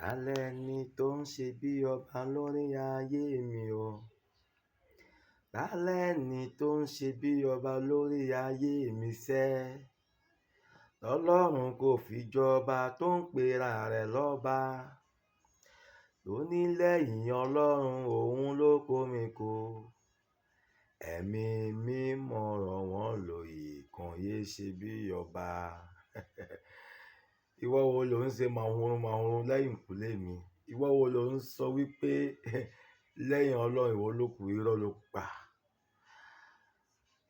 Ta lẹni tó ń ṣe bí ọba lórí ayé mi o? Ta lẹni tó ń ṣe bí ọba lórí ayé mi sẹ́? Tọ́lọ́run kò fi jọba tó ń pera rẹ̀ lọ́ba. Tó ní lẹ́yìn Ọlọ́run òun ló kó mi kó. Ẹ̀mí mímọ́ rọ̀ wọ́n lóyè kan yé ṣe bí ọba. Ìwọ wo lò ń ṣe màhurun màhurun lẹ́yìnkùlé mi? Ìwọ wo lò ń sọ wípé lẹ́yìn Ọlọ́run ìwọ ló kù, irọ́ ló pa?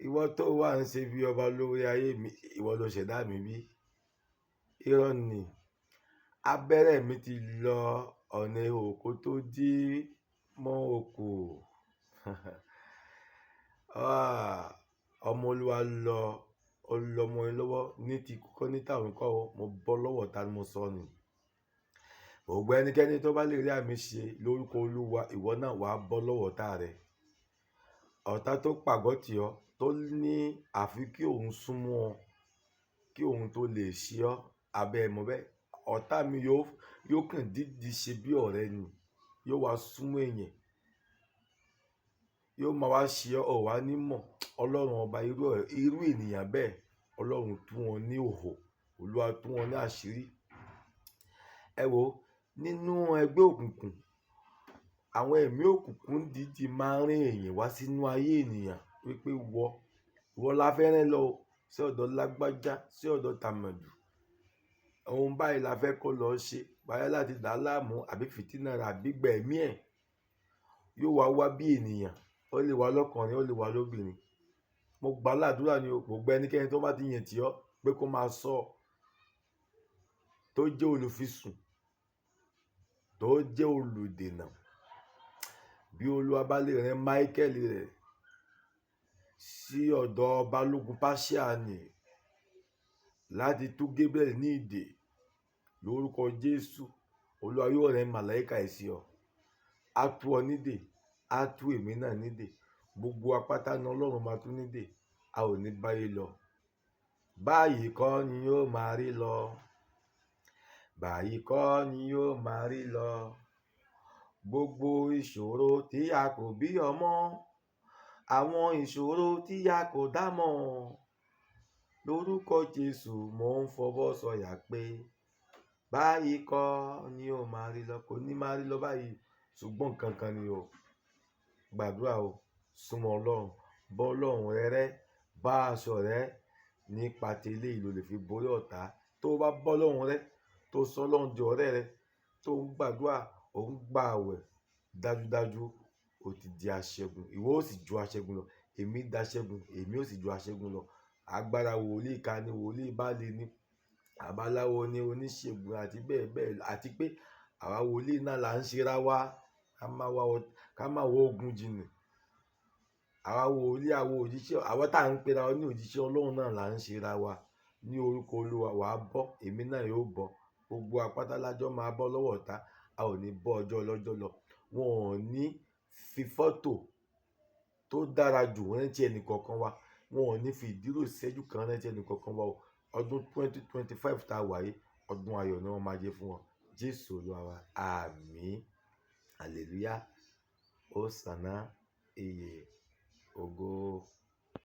Ìwọ tó wà ń ṣe bí ọba lórí ayé mi, ìwọ ló ṣẹ̀dá mi bí? Irọ́ ni. Abẹ́rẹ́ mi ti lọ ọ̀nà ihò kó tó dí mọ́ oko. Ah, ọmọ Olúwa lọ, ó lọ mọ́ ẹ lọ́wọ́ ní ti kúkọ́ ní tàrun kọ́ o, mo bọ́ lọ́wọ́ ta ni mo sọ ni. Gbogbo ẹnikẹ́ni tó bá lè rí àmì ṣe lórúkọ Olúwa, ìwọ náà wà á bọ́ lọ́wọ́ ọ̀tá rẹ. Ọ̀tá tó pàgọ́ tì ọ́, tó ní àfi kí òun súnmọ́ ọ, kí òun tó lè ṣe ọ́, abẹ́ ẹ mọ̀ bẹ́ẹ̀. Ọ̀tá mi yóò kàn dídì ṣe bí ọ̀rẹ́ ni, yóò wá súnmọ́ èèyàn, yóò máa wá ṣe ọ́, ò wá ní mọ̀. Ọlọ́run ọba irú ènìyàn bẹ́ẹ̀, Ọlọ́run tú wọn ní òhò, Olúwa tú wọn ní àṣírí. Ẹ wo, nínú ẹgbẹ́ òkùnkùn, àwọn ẹ̀mí òkùnkùn dídì máa ń rìn èèyàn wá sínú ayé ènìyàn wípé ìwọ la fẹ́ rán lọ sí ọ̀dọ̀ lágbájá, sí ọ̀dọ̀ tàmẹ̀dù. Ohun báyìí la fẹ́ kó lọ ṣe, báyìí láti dà á láàmú àbí fìtínà rẹ̀ àbí gba ẹ̀mí ẹ̀. Yóò wá wá bí ènìyàn, ó lè wá lọ́kùnrin, ó lè wá lóbìnrin. Mo gbà ládùrá ni o, gbogbo ẹnikẹ́ni tó bá ti yàn tí ọ́ pé kó máa sọ, tó jẹ́ olùfisùn, tó jẹ́ olùdènà. Bí Olúwa bá lè rán Michael rẹ̀ sí ọ̀dọ̀ Balógun Páṣíà láti tú Gabriel ní ìdè lórúkọ Jésù, Olúwa yóò rán màláíkà ẹ̀ sí ọ. Á tú ọ nídè, á tú èmi náà nídè. Gbogbo apáta ni Ọlọ́run máa tú nídè, a ò ní báyé lọ. Báyìí kọ́ ni yóò máa rí lọ. Báyìí kọ́ ni yóò máa rí lọ. Gbogbo ìṣòro tí a kò bí ọmọ, àwọn ìṣòro tí a kò dá mọ̀, lórúkọ Jésù mò ń fọwọ́ sọ̀yà pé báyìí kọ́ ni yóò máa rí lọ. Kò ní máa rí lọ báyìí, ṣùgbọ́n nǹkan kan ni o. Gbàdúrà o, súnmọ́ Ọlọ́run, bọ́ Ọlọ́run rẹ rẹ́, bá aṣọ rẹ nípa ti eléyìí ló lè fi borí ọ̀tá. Tó bá bọ́ Ọlọ́run rẹ, tó sọ Ọlọ́run di ọ̀rẹ́ rẹ, tó ń gbàdúrà, ò ń gba àwẹ̀, dájúdájú o ti di aṣẹ́gun. Ìwọ ó sì ju aṣẹ́gun lọ. Èmi di aṣẹ́gun, èmi ó sì ju aṣẹ́gun lọ. Agbára wòlíì ká ní, wòlíì bá lè ní, àbáláwo ní, oníṣègùn àti bẹ́ẹ̀ bẹ́ẹ̀ lọ. Àti pé àwa wòlíì náà là ń ṣe ra wa, ká máa wọ ogun jìnnà. Àwa wòlíì, àwa òjíṣẹ́, àwa tá ń pera wa ní òjíṣẹ́ Ọlọ́run náà là ń ṣe ra wa. Ní orúkọ Olúwa, wà á bọ́, èmi náà yóò bọ́. Gbogbo apáta lájọ́ máa bọ́ lọ́wọ́ ọ̀tá, a ò ní bọ́ ọjọ́ ọlọ́jọ́ lọ. Wọn ò ní fi fọ́tò tó dára jù rántí ẹnì kọ̀ọ̀kan wa. Wọn ò ní fi ìdúró ìṣẹ́jú kan rántí ẹnì kọ̀ọ̀kan wa o. Ọdún 2025 tá wà yìí, ọdún ayọ̀ ni wọ́n máa jẹ́ fún wọn. Jésù Olúwa wa. Àmín. Hallelujah. Hosanna. Iye. Ògo.